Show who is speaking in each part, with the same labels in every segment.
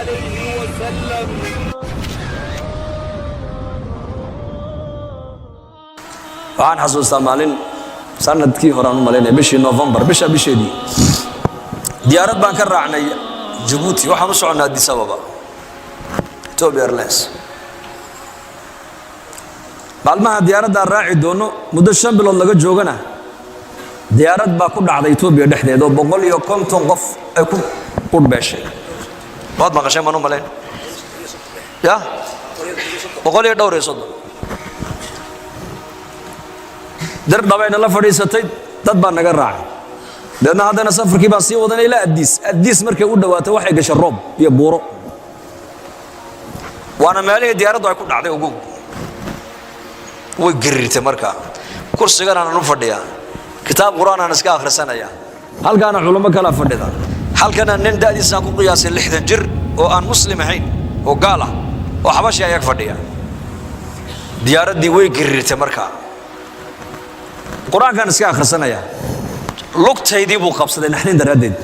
Speaker 1: عليه وسلم.
Speaker 2: Waxaan xasuustaa maalin sanadkii horaan u malaynaya, bishii Novembar, bisha bisheedii, diyaarad baan ka raacnay Jabuuti. Waxaan u soconnaa Addis Ababa, Ethiopia Airlines. Maalmaha diyaaraddaa raaci doono muddo 5 bilood laga joogana, diyaarad baa ku dhacday Etoobiya dhexdeed oo 150 qof ay ku qudhbeeshay. Waad maqasheen baan u malayn ya, 134. Dir dhabayna la fadhiisatay, dad baa naga raacay. Deedna haddana safarkii baan sii wadanay ilaa Addiis. Addiis markay u dhawaatay, waxay gashay roob iyo buuro, waana meelihii diyaaraddu ay ku dhacday. Ugu way gariirtay. Markaa kursigan aanan u fadhiyaa, kitaab Qur-aan aan iska akhrisanaya, halkaana culummo kalaa fadhida, halkana nin da'diisaan ku qiyaasay 60 jir oo aan Muslim ahayn oo gaal ah oo Xabashi ayag fadhiya. Diyaaraddii way gariirtay. Markaa Qur-aankaan iska akhrisanaya, lugtaydii buu qabsaday naxdin daraaddeed.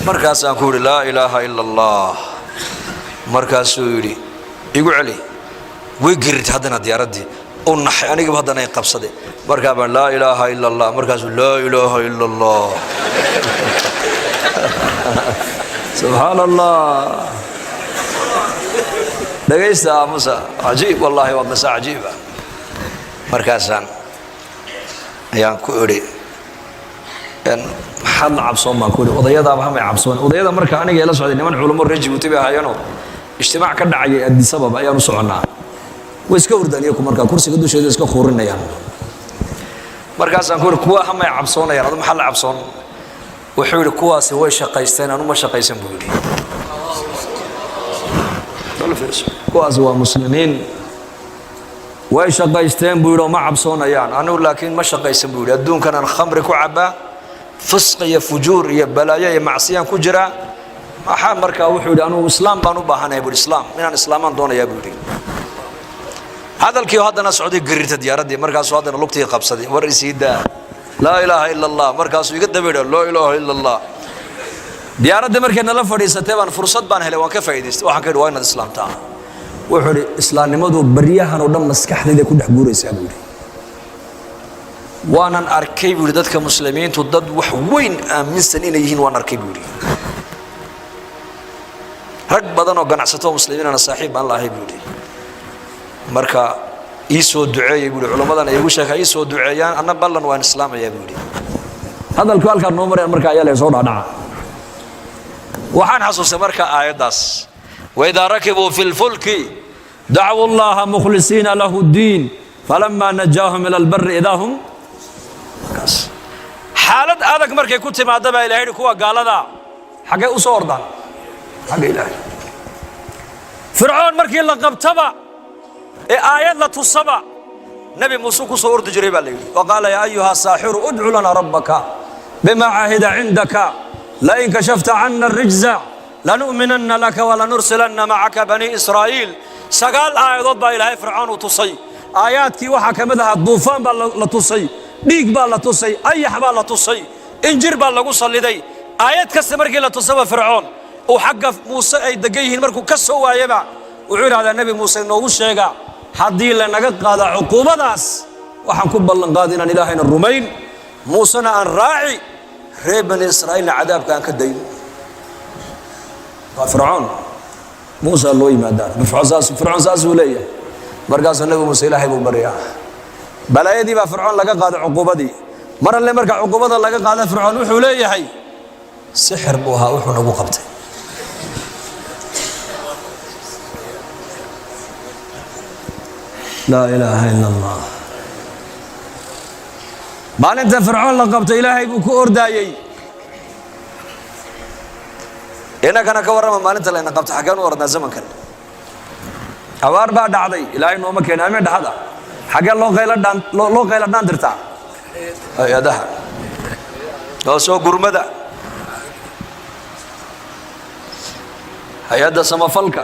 Speaker 2: Markaasaan ku yidhi, "Laa ilaaha ila Allah." Markaasuu yidhi, "Igu celi." Way gerirtay haddana diyaaraddii, u naxay, anigiiba haddana ay qabsaday. Markaa baan, "Laa ilaaha ila Allah." Markaasuu, "Laa ilaaha ila Allah." Subxaan Allah. Dhegaysta, aamusa. Cajiib, wallahi, waa qiso cajiiba. Markaasaan ayaan ku idhi, "Maxaad la cabsoon?" baan ku idhi. Odayadaaba hamay cabsoon. Odayada marka aniga ila socday niman culummo reer Jibuuti bay ahaayeenoo ijtimaac ka dhacayay Addis Ababa ayaan u soconnaa. Way iska hurdaan iyaku, markaa kursiga dusheeda iska khuurinayaan. Markaasaan ku idhi, "Kuwa hamay cabsoonayaan, adu maxaa la cabsoon?" Wuxuu yidhi, "Kuwaasi way shaqaysteen, anu ma shaqaysan," buu yidhi. "Kuwaasi waa Muslimiin, way shaqaysteen," buu yidhi, "oo ma cabsoonayaan. Anigu laakiin ma shaqaysan," buu yidhi. "Adduunkan aan khamri ku cabbaa, fisq iyo fujuur iyo balaayo iyo macsiyaan ku jiraa. Maxaa?" Markaa wuxuu yidhi, "Anugu Islaam baan u baahanaya," buu yidhi. "Islaam inaan islaamaan doonayaa," buu yidhi. Hadalkii haddana socday, gariirta diyaaraddii. Markaasuu haddana lugtii qabsaday. "War isii daa, laa ilaaha ila Allah." Markaasuu iga daba yidha, "Laa ilaaha ila Allah." Diyaaraddii markay nala fadhiisatay baan fursad baan helay, waan ka faa'iidaystay. Waxaan ka yidhi, "Waa inaad islaamtaa." Wuxuu idhi, "Islaamnimadu baryahan oo dhan maskaxdayda ku dhex guuraysaa," buu yidhi. "Waanan arkay," buu yidhi, "dadka Muslimiintu dad wax weyn aaminsan inay yihiin waan arkay," buu yidhi. "Rag badan oo ganacsato Muslimiinana saaxiib baan lahay," buu yidhi. "Marka ii soo duceeyey," buu yidhi. "Culammadan ay igu sheeka ii soo duceeyaan, anna ballan waan islaamayaa," buu yidhi. Hadalku halkaan noo marayaan marka ayaa la soo dhacdhaca. Waxaan xasuustay marka aayaddaas, وإذا ركبوا في الفلك دعوا الله مخلصين له الدين فلما نجاهم إلى البر إذا هم. Xaalad adag markay ku timaada baa Ilahay yidhi, kuwa gaalada xaggay u soo ordaan? Xagga Ilaahay. Fircoon markii la qabtaba ee aayad la tusaba, Nebi Muuse ku soo ordi jiray baa la yidhi. وقال يا أيها الساحر ادع لنا ربك بما عهد عندك لئن كشفت عنا الرجز لنؤمنن لك ولنرسلن معك بني إسرائيل. Sagaal aayadood baa Ilaahay Fircoon uu tusay. Aayaadkii waxaa ka mid ahaa duufaan baa la tusay, dhiig baa la tusay, ayax baa la tusay, injir baa lagu salliday. Aayad kasta markii la tusaba, Fircoon uu xagga Muuse ay degan yihiin markuu ka soo waayaba, wuxuu yidhahdaa, "Nebi Muuse noogu sheega, haddii lanaga qaada cuquubadaas, waxaan ku ballan qaada inaan Ilaahayna rumayn, Muusena aan raaci, reer Bani Israa'iilna cadaabka aan ka dayn." Waa Fircoon. Muusa loo yimaadaa. Fircoon saasuu leeyahay. Markaasuu Nebi Muuse Ilaahay buu baryaa. Balaayadii baa Fircoon laga qaaday, cuquubadii. Mar alle marka cuquubada laga qaada, Fircoon wuxuu leeyahay, "Sixir buu ahaa wuxuu nagu qabtay." Laa ilaaha ila Allah. Maalinta Fircoon la qabto, Ilaahay buu ku ordaayey. Innakana ka warrama, maalinta layna qabto xaggeen u ordnaa? Zamankan abaar baa dhacday, Ilaahay nooma keena, ameen dhaxada. Xaggee loo qaylo dhaan, loo qaylo dhaan dirtaa? Hay-adaha oo soo gurmada, hay-adda samafalka.